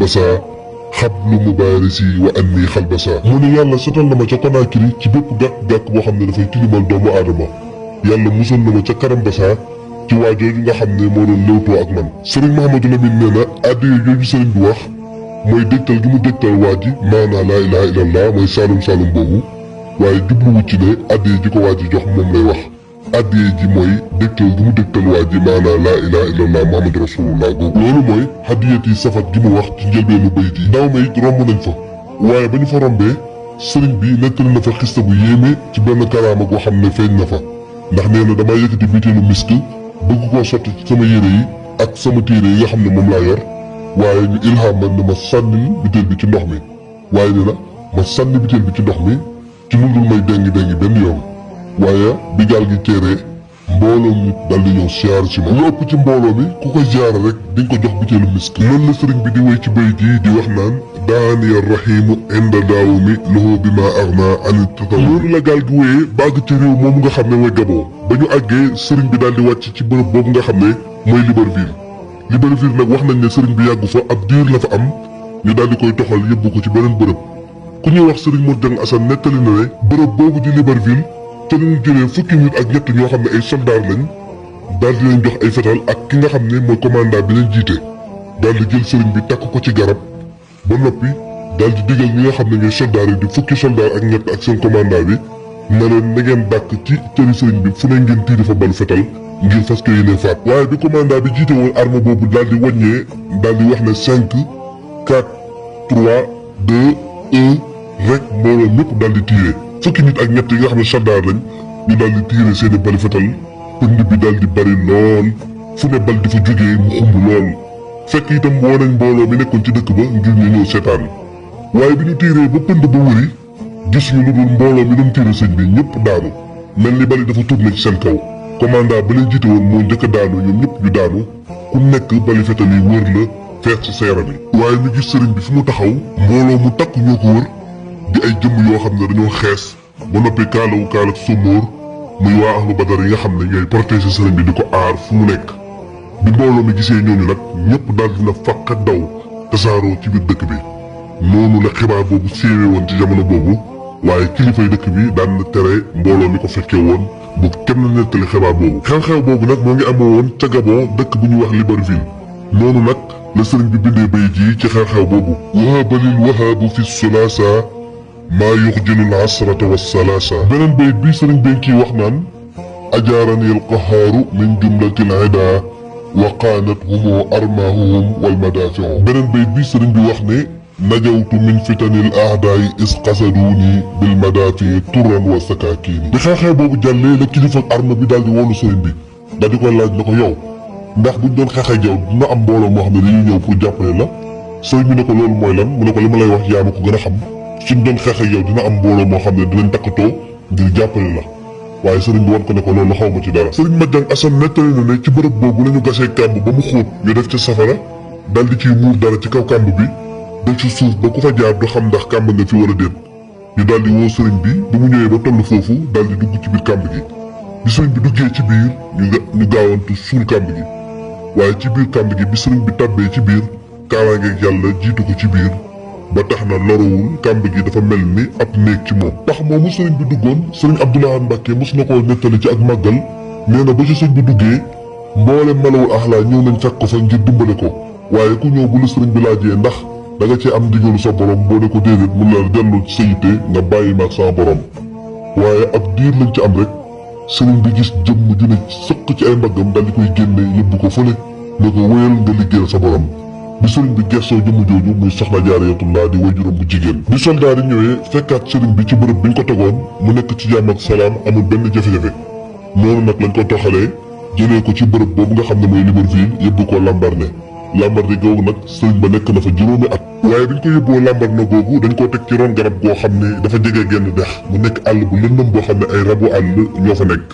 basaa xablu mubaarisi wa anni xalbasa mu ne yàlla setal na ma ca Konaakiri ci bépp gàkk-gàkk boo xam ne dafay tilimal doomu aadama yàlla musal na ma ca Karambasa ci waa jooju nga xam ne moo doon léwtoo ak man sëriñ Mouhamadou Lamine nee na addiya jooju sëriñ bi wax mooy dégtal gi mu dégtal waa ji maanaa laa ilaha illallah mooy saalum saalum boobu waaye jubluwu ci ne addiya ji ko waa ji jox moom lay wax addiya ji mooy dégtal gi mu dégtal waa ji maanaa laa ilaha illallah muhammadu rasulullah googu loolu mooy hadiyati safat gi mu wax ci njëlbeenu bayit yi ndaw ma it romb nañ fa waaye ba ñu fa rombee sëriñ bi nettali na fa xista bu yéeme ci benn karaama goo xam ne feeñ na fa ndax nee na damaa yëkkati bitéelu misk bëgg koo sotti ci sama yére yi ak sama téere yi nga xam ne moom laa yor waaye ñu ilham man ne ma sànnil bitéel bi ci ndox mi waaye nee na ma sànni bitéel bi ci ndox mi ci lu dul may dengi benn yoon waaye bi gaal gi teeree mbooloo mi dal di ñëw siyaar ci ma lu ëpp ci mbooloo mi ku koy siyaara rek dañ ko jox bitéelu misk loolu la sëriñ bi di wéy ci bayit yi di wax naan daaniya rahimu inda daawu mi lahu bi ma agna an tataw loolu la gaal gi wéyee bàgg ci réew moomu nga xam ne mooy Gabon ba ñu àggee sëriñ bi daal di wàcc ci bërëb boobu nga xam ne mooy Libreville nag wax nañ ne sëriñ bi yàggu fa ab diir la fa am ñu daal di koy toxal yóbbu ko ci beneen bërëb ku ñuy wax sëriñ Modou Dieng Assane nettali na ne bërëb boobu di Libreville te lañu jëlee fukki nit ak ñett ñoo xam ne ay soldaar lañ daal di leen jox ay fetal ak ki nga xam ne mooy commandant bi leen jiite daal di jël sëriñ bi takk ko ci garab ba noppi daal di digal ñi nga xam ne ñooy soldaar yi di fukki soldaar ak ñett ak seen commandant bi na leen na ngeen dàkk ci cëri sëriñ bi fu ne ngeen tiiri fa bal fetal ngir fas ko yéene faat waaye bi commandant bi jiite woon arme boobu daal di wàññee daal di wax ne 5 4 3 2 1 rek mbooloo mépp daal di tiire fukki nit ak ñett yi nga xam ne soldaar lañ ñu daal di tiire seeni bali fetal pënd bi daal di bari lool fu ne bal di fa jógee mu xumb lool fekk itam woo nañ mbooloo mi nekkoon ci dëkk ba ngir ñu ñëw seetaan waaye bi ñu tiiree ba pënd ba wëri gis ñu lu dul mbooloo mi doon tiire sëñ bi ñëpp daanu mel ni bali dafa tourné ci seen kaw commandant ba leen jiite woon moo njëkk a daanu ñoom ñëpp ñu daanu ku nekk bali fetal yi wër la fees ci sa yaram yi waaye ñu gis sëriñ bi fi mu taxaw mbooloo mu takk ñoo ko wër di ay jëmm yoo xam ne dañoo xees ba noppi kaalawu kaalak sumóor muy waa ahlu badar yi nga xam ne ñooy protéger sëriñ bi di ko aar fu mu nekk bi mbooloo mi gisee ñooñu nag ñëpp daal dina fàq ak daw tasaaroo ci biir dëkk bi noonu la xibaar boobu séewee woon ci jamono boobu waaye kilifay dëkk bi daan na tere mbooloo mi ko fekkee woon bu kenn nettali xibaar boobu xew-xew boobu nag moo ngi amoo woon ca Gabon dëkk bu ñuy wax Libreville noonu nag la sëriñ bi bindee bay ji ci xew-xew boobu wahabalil wahaabu fi sulaasa maa yuxjilul asrata wassalaasa beneen bayit bi sëriñ bi kii wax naan ajaarani alqahaaru min jumlatil ida wa qaanat humu armaahuhum wal madaafiu beneen bayit bi sëriñ bi wax ne najawtu min fitanil ahdaayi is qasaduuni bil madaafi turan wa sakaakiini bi xew-xew boobu jàllee la kilifa arme bi daal di woolu sëriñ bi daal di koy laaj na ko yow ndax buñ doon xeex ak yow dina am mbooloo moo xam ne dañuy ñëw pour jàppale la sëriñ bi ne ko loolu mooy lan mu ne ko li ma lay wax yaa ma ko gën a xam suñ doon xeex ak yow dina am mbooloo moo xam ne dinañ takkatoo ngir jàppale la waaye sëriñ bi wan ko ne ko loolu xaw ma ci dara sëriñ Modou Dieng Assane nettali na ne ci bërëb boobu la ñu gasee kàmb ba mu xóot ñu def ca safara daal di ciy muur dara ci kaw kàmb bi def ci suuf ba ku fa jaar du xam ndax kàmb nga fi wala déet ñu daal di woo sëriñ bi bu mu ñëwee ba toll foofu daal di dugg ci biir kàmb gi bi sëriñ bi duggee ci biir ñu gaawantu suul kàmb gi waaye ci biir kàmb gi bi sëriñ bi tàbbee ci biir kaaraangeeg yàlla jiitu ko ci biir ba tax na lorowul kàmb gi dafa mel ni ab néeg ci moom tax moomu sëriñ bi duggoon sëriñ Abdoulaye Mbacke mos na koo nettali ci ak màggal nee na ba ci sëriñ bi duggee mboolem malawul axlaa ñëw nañ fekk ko fa ngir dimbale ko waaye ku ñëw bu la sëriñ bi laajee ndax da nga ci am ndigalu sa borom boo ne ko déedéet mun la dellu ci sa yitte nga bàyyi ma ak sama borom waaye ab diir lañ ci am rek sëriñ bi gis jëmm ju ne sëq ci ay mbaggam dal di koy génne yóbbu ko fële ne ko wéyal nga liggéeyal sa borom bi sëriñ bi gestoo jëmm jooju muy soxna Jaaratullaa di waajuram bu jigéen bi soldaar yi ñëwee fekkaat sëriñ bi ci bërëb bi ñu ko tegoon mu nekk ci jàmm ak salaam amul benn jafe-jafe noonu nag lañ ko toxalee jëlee ko ci bërëb boobu nga xam ne mooy Libreville yóbbu ko Lambaréné Lambaréné googu nag sëriñ ba nekk na fa juróomi at waaye biñ ko yóbboo Lambaréné googu dañ koo teg ci ron garab goo xam ne dafa jege genn dex mu nekk àll bu lëndëm boo xam ne ay rabu àll ñoo fa nekk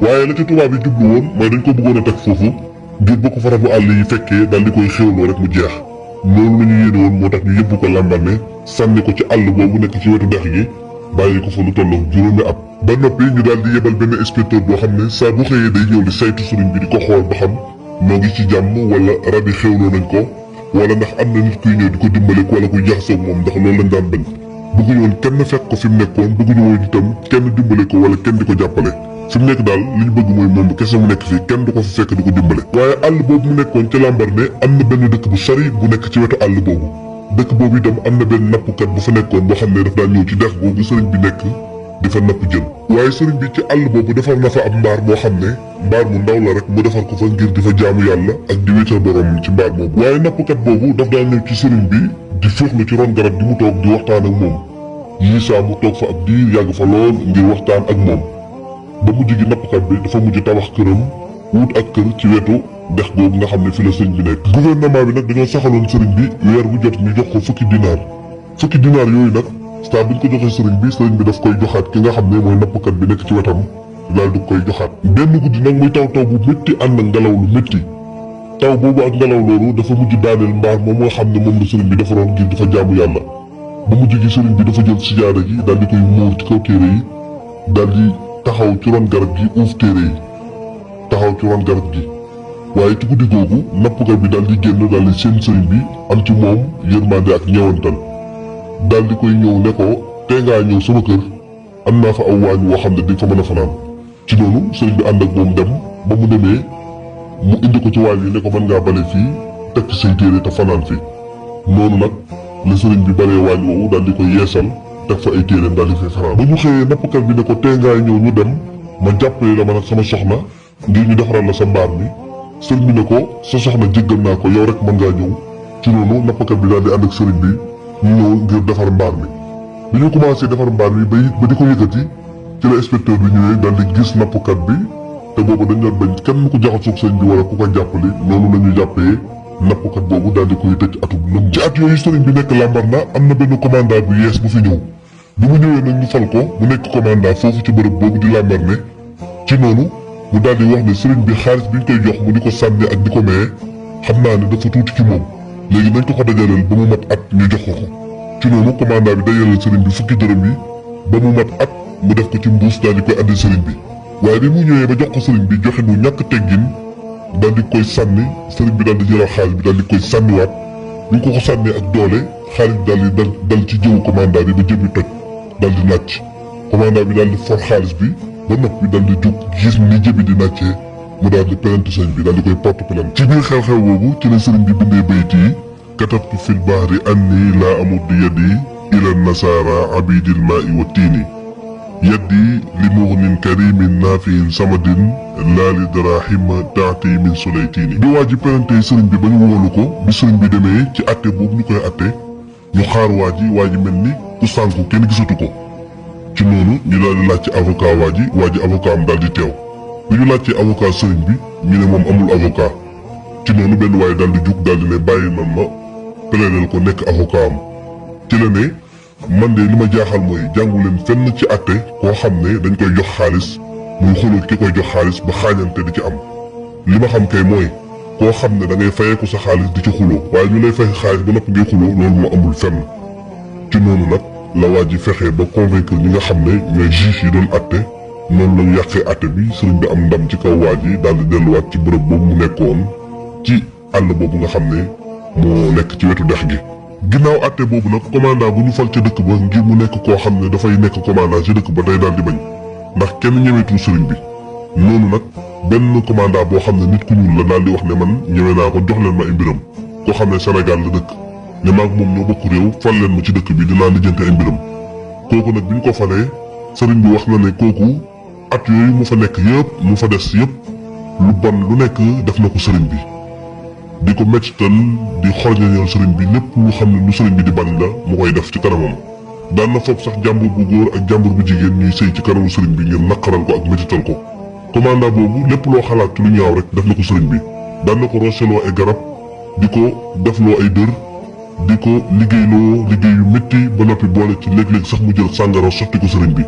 waaye la ci tubaab yi jublu woon mooy dañ ko bëggoon a teg foofu ngir bu ko fa rabu àll yi fekkee daal di koy xéwloo rek mu jeex loolu la ñu yéene woon moo tax ñu yóbbu ko Lambaréné sànni ko ci àll boobu nekk ci wetu dex gi bàyyi ko fa lu tolloo juróomi at ba noppi ñu daal di yebal benn inspecteur boo xam ne saa bu xëyee day ñëw di saytu sëriñ bi di ko xool ba xam moo ngi ci jàmm wala rab yi xéwloo nañ ko wala ndax am na nit kuy ñëw di ko dimbale wala kuy jaxasoog moom ndax loolu lañ daan bañ. bëgguñu woon kenn fekk ko fi mu nekkoon, bëgguñu woon itam kenn dimbale ko wala kenn di ko jàppale. fi mu nekk daal li ñu bëgg mooy moom kese mu nekk fii kenn du ko fi fekk di ko dimbale. waaye àll boobu mu nekkoon ca Lambaréné am na benn dëkk bu sori bu nekk ci wetu àll boobu. dëkk boobu itam am na benn nappkat bu fa nekkoon boo xam ne daf daan ñëw ci dex boobu sëriñ bi nekk di fa napp jën. waaye sëriñ bi ci àll boobu defar na fa ab mbaar moo xam ne mbaar mu ndaw la rek mu defar ko fa ngir di fa jaamu yàlla ak di wéetal borom ci mbaar boobu. waaye nappkat boobu daf daan ñëw ci sëriñ bi di féexlu ci ron garab gi mu toog di waxtaan ak moom. yii saa mu toog fa ab diir yàgg fa lool ngir waxtaan ak moom ba mujj gi nappkat bi dafa mujj tabax këram wut ak kër ci wetu dex googu nga xam ne fi la sëriñ bi nekk. gouvernement bi nag dañoo saxaloon sëriñ bi weer bu jot ñu jox ko fukki dinaar yooyu nag saa buñ ko joxee sëriñ bi daf koy joxaat ki nga xam ne mooy nappkat bi nekk ci wetam daal di koy joxaat. benn guddi nag muy taw bu métti ànd ak ngelaw lu métti taw boobu ak ngelaw loolu dafa mujj daaneel mbaar moom moo xam ne moom la sëriñ bi defaroon ngir di fa jaamu yàlla. ba mujj gi sëriñ bi dafa jël sijaada gi daal di koy muur ci kaw téere yi daal di taxaw ci ron garab gi uuf téere yi taxaw ci ron garab gi. waaye ci guddi googu nappkat bi daal di génn daal di seen sëriñ bi am ci moom yërmande ak ñewantal daal di koy ñëw ne ko tee ngaa ñëw sama kër am naa fa aw waañ woo xam ne di fa mën a fanaan. ci noonu sëriñ bi ànd ak moom dem ba mu demee mu indi ko ci waañ yi ne ko mën ngaa bale fii teg ci say téere te fanaan fi. noonu nag la sëriñ bi balee waañ woowu daal di koy yeesal teg fa ay téere daal di fay fanaan. ba ñu xëyee nappkat bi ne ko tee ngaa ñëw ñu dem ma jàppale la man ak sama soxna ngir ñu defaral la sa mbaar mi. sëriñ bi ne ko sa soxna jéggal naa ko yow rek mën ngaa ñëw. ci noonu nappkat bi daal di ànd ak sëriñ bi ñu ñëw ngir defar mbaar mi. bi ñu commencé defar mbaar mi ba di ko yëkkati ci la inspecteur bi ñëwee daal di gis nappkat bi te boobu dañ doon bañ kenn ku jaxasoog sëriñ bi wala ku ko jàppale noonu la ñu jàppee nappkat boobu daal di koy tëj atum lëm. ci at yooyu sëriñ bi nekk Lambaréné am na benn commandant bu yees bu fi ñëw bi mu ñëwee nag ñu fal ko mu nekk commandant foofu ci bërëb boobu di Lambaréné. ci noonu mu daal di wax ne sëriñ bi xaalis bi ñu koy jox mu di ko sànni ak di ko maye xam naa ne dafa tuuti ci moom léegi nañ ko dajaleel ba mu mat at ñu jox ko ko. ci noonu commandant bi dajaleel sëriñ bi fukki dërëm yi ba mu mat at mu def ko ci mbuus daal di koy andi sëriñ bi. waaye bi mu ñëwee ba jox ko sëriñ bi joxe nu ñàkk teggin daal di koy sànni sëriñ bi daal di jëlaat xaalis bi daal di koy sànniwaat bi ko sànnee ak doole xaalis bi daal di dal ci jëwu commandant bi ba jëb bi toj daal di nàcc. commandant bi daal di for xaalis bi ba noppi daal di jóg gis ni jëbi di nàccee mu daal di plainte sëriñ bi daal di koy porte plainte. ci biir xew-xew boobu ci la sëriñ bi bindee bayit yi katabtu fil bahri anni laa amuddu yadi ila nasara abidil maai wa tiini yaddi li mughnin karimin naafiin samadin laa li darahima taati min sulaytiini. bi waa ji plainte sëriñ bi ba ñu wóolu ko bi sëriñ bi demee ci atte boobu ñu koy atte ñu xaar waa ji mel ni ku sànku kenn gisatu ko. ci noonu ñu daal di laaj ci avocat waa ji avocat am daal di teew bi ñu laaj ci avocat sëriñ bi ñu ne moom amul avocat. ci noonu benn waaye daal di jug daal di ne bàyyi nan ma plaider ko nekk avocat am. ci la ne man de li ma jaaxal mooy jàngu leen fenn ci àtte koo xam ne dañ koy jox xaalis muy xuloo ki koy jox xaalis ba xaañante di ci am. li ma xam kay mooy koo xam ne da ngay fayeeku sa xaalis di ci xuloo waaye ñu lay fay xaalis ba noppi ngay xuloo loolu moo amul fenn. ci noonu nag la waa ji fexe ba convaincre ñi nga xam ne ñooy juge yi doon atte noonu la ñu yàqee atte bi sëriñ bi am ndam ci kaw waa ji daal di delluwaat ci bërëb boobu mu nekkoon ci àll boobu nga xam ne moo nekk ci wetu dex gi. ginnaaw atte boobu nag commandant bu ñu fal ca dëkk ba ngir mu nekk koo xam ne dafay nekk commandant ci dëkk ba day daal di bañ ndax kenn ñemeetul sëriñ bi. noonu nag benn commandant boo xam ne nit ku ñuul la daal di wax ne man ñeme naa ko jox leen ma ay mbiram koo xam ne Sénégal la dëkk ne maag moom ñoo bokk réew fal leen ma ci dëkk bi dinaa lijjante ay mbiram. kooku nag bi ñu ko falee sëriñ bi wax na ne kooku at yooyu mu fa nekk yëpp mu fa des yëpp lu bon lu nekk def na ko sëriñ bi di ko mettital di xorñañal sëriñ bi lépp lu xam ne lu sëriñ bi di bañ la mu koy def ci kanamam. daan na foog sax jàmbur bu góor ak jàmbur bu jigéen ñuy sëy ci kanamu sëriñ bi ngir naqaral ko ak mettital ko. commandant boobu lépp loo xalaat ci lu ñaaw rek def na ko sëriñ bi daan na ko roseloo ay garab di ko defloo ay dër di ko liggéeyloo liggéey yu métti ba noppi boole ci léeg-léeg sax mu jël sàngara sotti ko sëriñ bi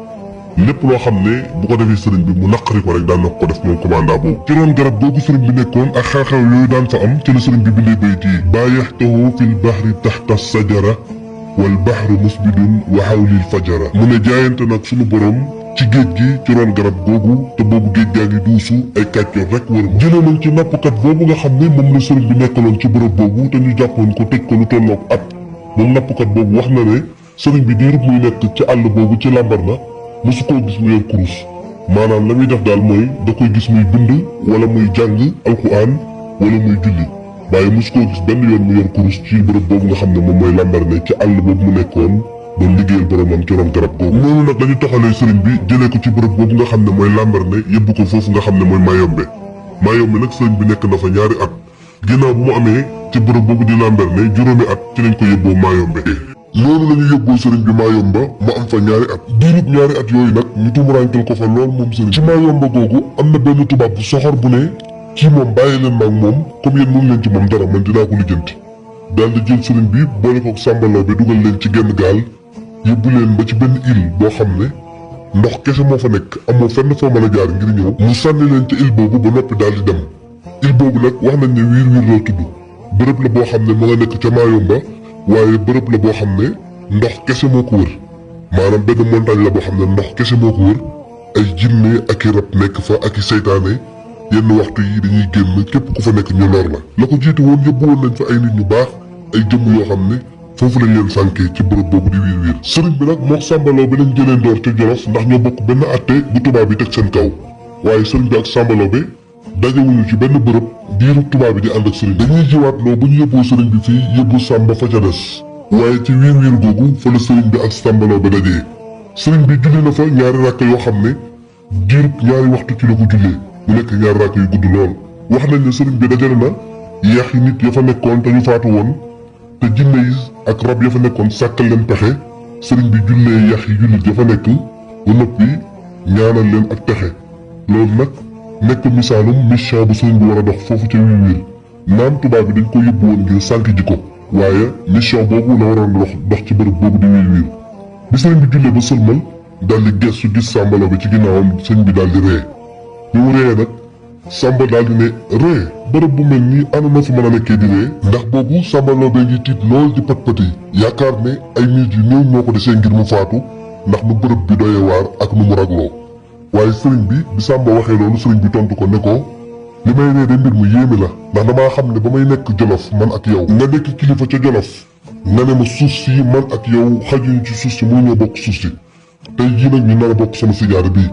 lépp loo xam ne bu ko defee sëriñ bi mu naqari ko rek daan na ko def moom commandant boobu. ci roon garab googu sëriñ bi nekkoon ak xew-xew yooyu daan fa am ci la sëriñ bi bindee bayit yi baayaxtahu fil bahri taxta sajara wal bahru musbidun wa hawlil fajara mu ne jaayante nag sunu borom ci géej gi ci ron garab googu te boobu géej gaa ngi duusu ay kàccoor rek wër ma. jëlee nañ ci nappkat boobu nga xam ne moom la sëriñ bi nekkaloon ci bërëb boobu te ñu jàppoon ko tëj ko lu tolloog at moom nappkat boobu wax na ne sëriñ bi diirub muy nekk ci àll boobu ci Lambaréné mosu koo gis mu yor kurus maanaam la muy def daal mooy da koy gis muy bind wala muy jàng alxuraan wala muy julli waaye mosu koo gis benn yoon mu yor kurus ci bërëb boobu nga xam ne moom mooy Lambaréné ci àll boobu mu nekkoon doon liggéeyal boromam ci ron garab googu. noonu nag lañu toxalee sëriñ bi jëlee ko ci bërëb boobu nga xam ne mooy Lambaréné yóbbu ko foofu nga xam ne mooy Mayombe nag sëriñ bi nekk na fa ñaari at ginnaaw bu mu amee ci bërëb boobu di Lambaréné juróomi at ci lañ ko yóbboo Mayombe. noonu la ñu yóbboo sëriñ bi Mayomba mu am fa ñaari at diirub ñaari at yooyu nag ñu tumuraankal ko fa lool moom sëriñ ci Mayomba googu am na benn tubaab bu soxor bu ne kii moom bàyyi leen maag moom comme yéen mënu leen ci moom dara man dinaa ko lijjanti daal di jël sëriñ bi boole ko sàmbaloo bi dugal leen ci genn gaal yóbbu leen ba ci benn île boo xam ne ndox kese moo fa nekk amoo fenn foo mën a jaar ngir ñëw mu sànni leen ci île boobu ba noppi daal di dem île boobu nag wax nañ ne wiir wiir loo tudd bërëb la boo xam ne mu nga nekk ca Mayomba waaye bërëb la boo xam ne ndox kese moo ko wër maanaam benn montagne la boo xam ne ndox kese moo ko wër ay jinne ak i rab nekk fa ak i seytaane yenn waxtu yi dañuy génn képp ku fa nekk ñu lor la ko jiitu woon yóbbu woon nañ fa ay nit ñu baax ay jëmm yoo xam ne foofu lañ leen sànkee ci bërëb boobu di wiir wiir sëriñ bi nag moo sàmbaloo bi lañ jëlee ndoor ca Jolof ndax ñoo bokk benn atte bu tubaab bi teg seen kaw waaye sëriñ bi ak sàmbaloo bi dajewuñu ci benn bërëb diiru tubaab bi di ànd ak sëriñ dañuy jiwaat loo bu ñu yóbboo sëriñ bi fii yóbbu sàmba fa ca des waaye ci wiir wiir googu fa la sëriñ bi ak sàmbaloo ba dajee sëriñ bi julli na fa ñaari rakk yoo xam ne diirub ñaari waxtu ci la ko jullee mu nekk ñaari rakk yu gudd lool wax nañ ne sëriñ bi dajale na yeex yi nit ya fa nekkoon te ñu faatu woon te jinne yi ak rab ya fa nekkoon sàkkal leen pexe sëriñ bi jullee yeex yi jullit ya fa nekk ba noppi ñaanal leen ak pexe loolu nag nekk misaalum mission bu sëriñ bi war a dox foofu ca wiir wiir naam tubaab bi dañ ko yóbbu woon ngir sànk ji ko waaye mission boobu la waroon dox ci bërëb boobu di wiir wiir bi sëriñ bi jullee ba sëlmal daal di gestu gis sàmbaloo bi ci ginnaawam sëriñ bi daal di ree bi mu ree nag sàmba daal di ne ree bërëb bu mel nii ana na fi mën a nekkee di ree ndax boobu sàmbaloo bee ngi tiit lool di pat-pat yi yaakaar ne ay nit yu néew ñoo ko desee ngir mu faatu ndax nu bërëb bi doyee waar ak nu mu ragloo waaye sëriñ bi sàmba waxee loolu sëriñ bi tontu ko ne ko li may ree de mbir mu yéeme la ndax damaa xam ne ba may nekk Jolof man ak yow nga nekk kilifa ca Jolof nga ne ma suuf si man ak yow xajuñu ci suuf si mu ñoo bokk suuf si tey jii nag ñu nar a bokk sama sijaara bii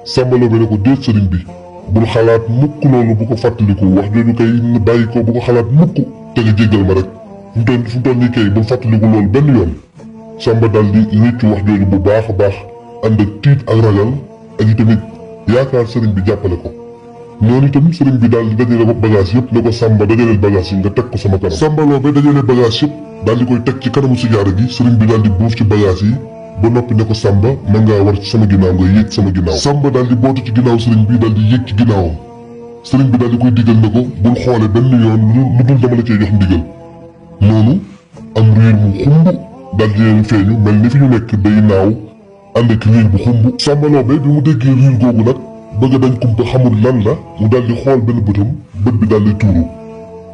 sàmbaloo bi ne ko déet sëriñ bi bul xalaat mukk loolu bu ko fàttaliku wax jooju kay bàyyi ko bu ko xalaat mukk te nga jéggal ma rek fu mu toll nii kay bul fàttaliku loolu benn yoon Samba daal di réccu wax jooju bu baax a baax ànd ak tiit ak ragal ak itamit yaakaar sëriñ bi jàppale ko noonu itam sëriñ bi daal di dajale bagage yëpp ne ko Samba dajaleel bagage yi nga teg ko sama kanam Samba loo ba dajale bagage yëpp daal di koy teg ci kanamu sijaara gi sëriñ bi daal di buuf ci bagage yi ba noppi ne ko Samba mën ngaa war ci sama ginnaaw nga yéeg sama ginnaaw Samba daal di bootu ci ginnaaw sëriñ bi daal di yéeg ci ginnaawam sëriñ bi daal di koy digal ne ko bul xoole benn yoon lu dul dama la cee jox ndigal noonu am riir mu xumb daal di leen feeñu mel ni fi ñu nekk day naaw ànd ak riir bu xumb Samba Laobé bi mu déggee riir googu nag bëgg dañ kumpa xamul lan la mu daal di xool benn bëtam bët bi daal di tuuru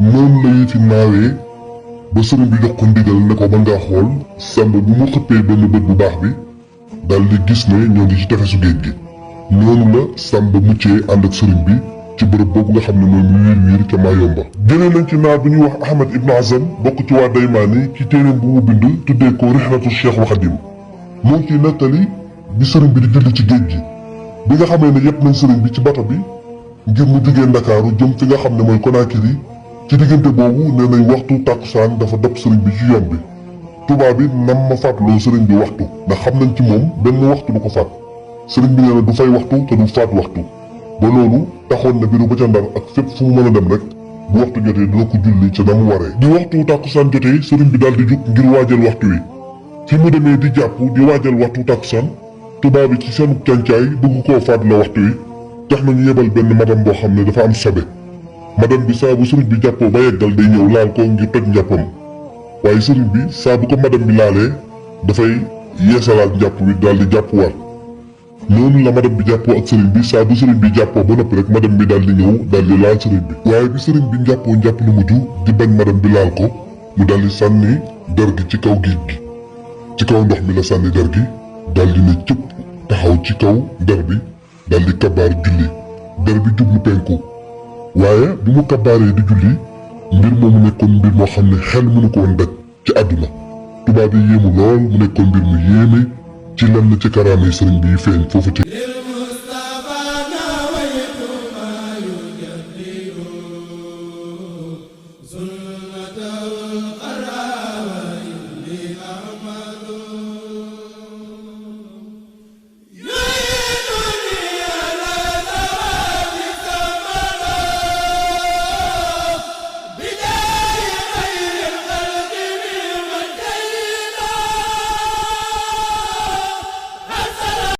noonu la fi naawee ba sëriñ bi jox ko ndigal ne ko mën ngaa xool Samba bi mu xëppee benn bët bu baax bi daal di gis ne ñoo ngi ci tefesu géej gi noonu la Samba muccee ànd ak sëriñ bi ci bërëb boobu nga xam ne mooy mu wiir wiir ca Mayomba jëlee nañ ci naar bu ñuy wax Ahmad Ibn Azam bokk ci waa Daymaani ci téeréem bu mu bind tuddee ko Rihlatu Cheikhul Khadim moo ngi ciy nettali bi sëriñ bi di julli ci géej gi bi nga xamee ne yëpp nañ sëriñ bi ci bato bi ngir mu jugee Ndakaaru jëm fi nga xam ne mooy Conakry ci diggante boobu nee nañ waxtu tàkkusaan dafa dab sëriñ bi ci yoon bi tubaab bi nam ma fàttaloo sëriñ bi waxtu ndax xam nañ ci moom benn waxtu du ko faat sëriñ bi nee na du fay waxtu te du faat waxtu ba loolu taxoon na biru ba ca Ndar ak fépp fu mu mën a dem rek bu waxtu jotee dina ko julli ca na mu waree di waxtu tàkkusaan jotee sëriñ bi daal di jug ngir waajal waxtu wi fi mu demee di jàpp di waajal waxtu tàkkusaan tubaab bi ci seen càncaay bëgg koo faat la waxtu wi tax nañu yebal benn madame boo xam ne dafa am sobe madame bi saa bu sëriñ bi jàppoo ba yeggal day ñëw laal ko ngir toj njàppam waaye sëriñ bi saa bu ko madame bi laalee dafay yeesalaat njàpp bi daal di jàppuwaat noonu la madame bi jàppoo ak sëriñ bi saa bu sëriñ bi jàppoo ba noppi rek madame bi daal di ñëw daal di laal sëriñ bi waaye bi sëriñ bi njàppoo njàpp lu mujj di bañ madame bi laal ko mu daal di sànni der gi ci kaw géej gi ci kaw ndox mi la sànni der gi daal di ne cëpp taxaw ci kaw der bi daldi kabaar julli der bi jublu penku waaye bi mu kabaaree di julli mbir moomu nekkoon mbir moo xam ne xel mënu ko woon daj ci àdduna tubaab yi yéemu lool mu nekkoon mbir mu yéeme ci lenn ci karaamay sëriñ bi feeñ foofu ci